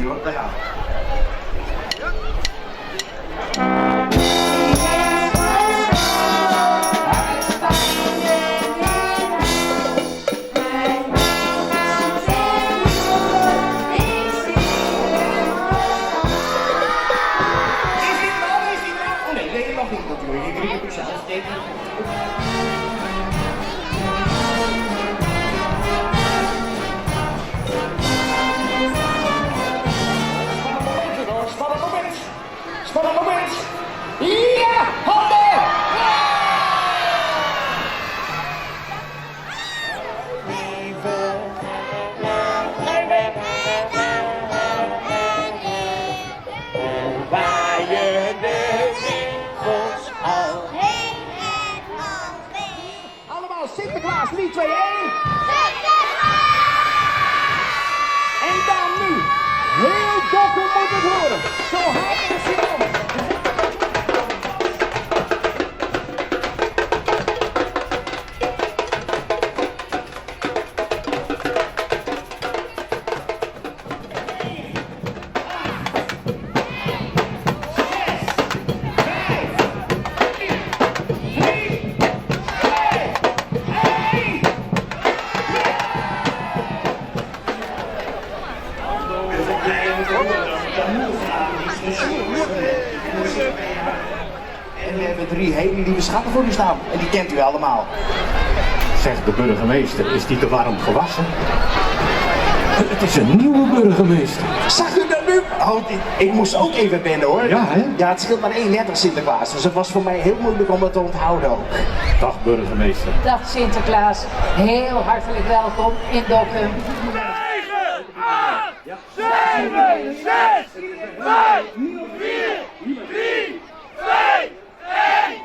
Komt-ie hoor, daar gaan we. Is hij er al? Is hij er al? Oh nee, nee, nog niet natuurlijk. Ik riep het u zelf. Nee. Spannend moment, hoor. Spannend moment. Spannend moment. Ja, handen! Allemaal Sinterklaas 3, 2, 1. En dan nu. Heel Dokkum moet het horen. Zo hard als je kan. En we hebben drie hele lieve schatten voor u staan. En die kent u allemaal. Zegt de burgemeester, is die te warm gewassen? Het is een nieuwe burgemeester. Zag u dat nu? Oh, ik moest ook even wennen hoor. Ja, hè? Ja, het scheelt maar één letter Sinterklaas. Dus het was voor mij heel moeilijk om het te onthouden ook. Dag burgemeester. Dag Sinterklaas, heel hartelijk welkom in Dokkum. 9, 8, 7, 6, 5, 4, 3, 2, 1.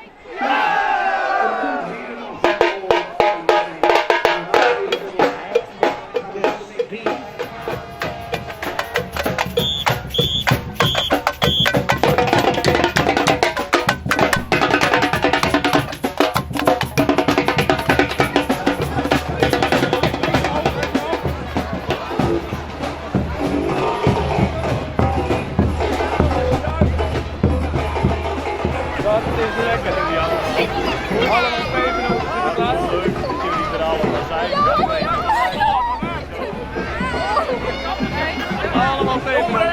Dat is lekker, Jan. Allemaal pepernoten Sinterklaas. Leuk dat jullie er allemaal zijn. Allemaal pepernoten.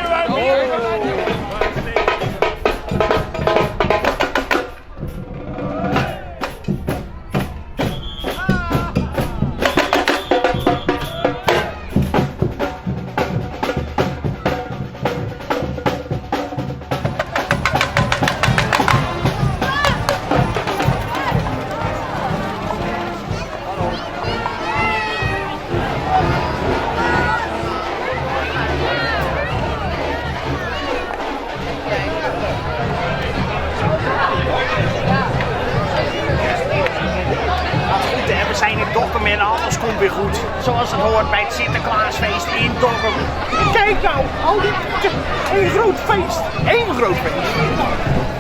Wat goed hè, we zijn in Dokkum en alles komt weer goed. Zoals het hoort bij het Sinterklaasfeest in Dokkum. Kijk nou, al die... Een groot feest. Eén groot feest.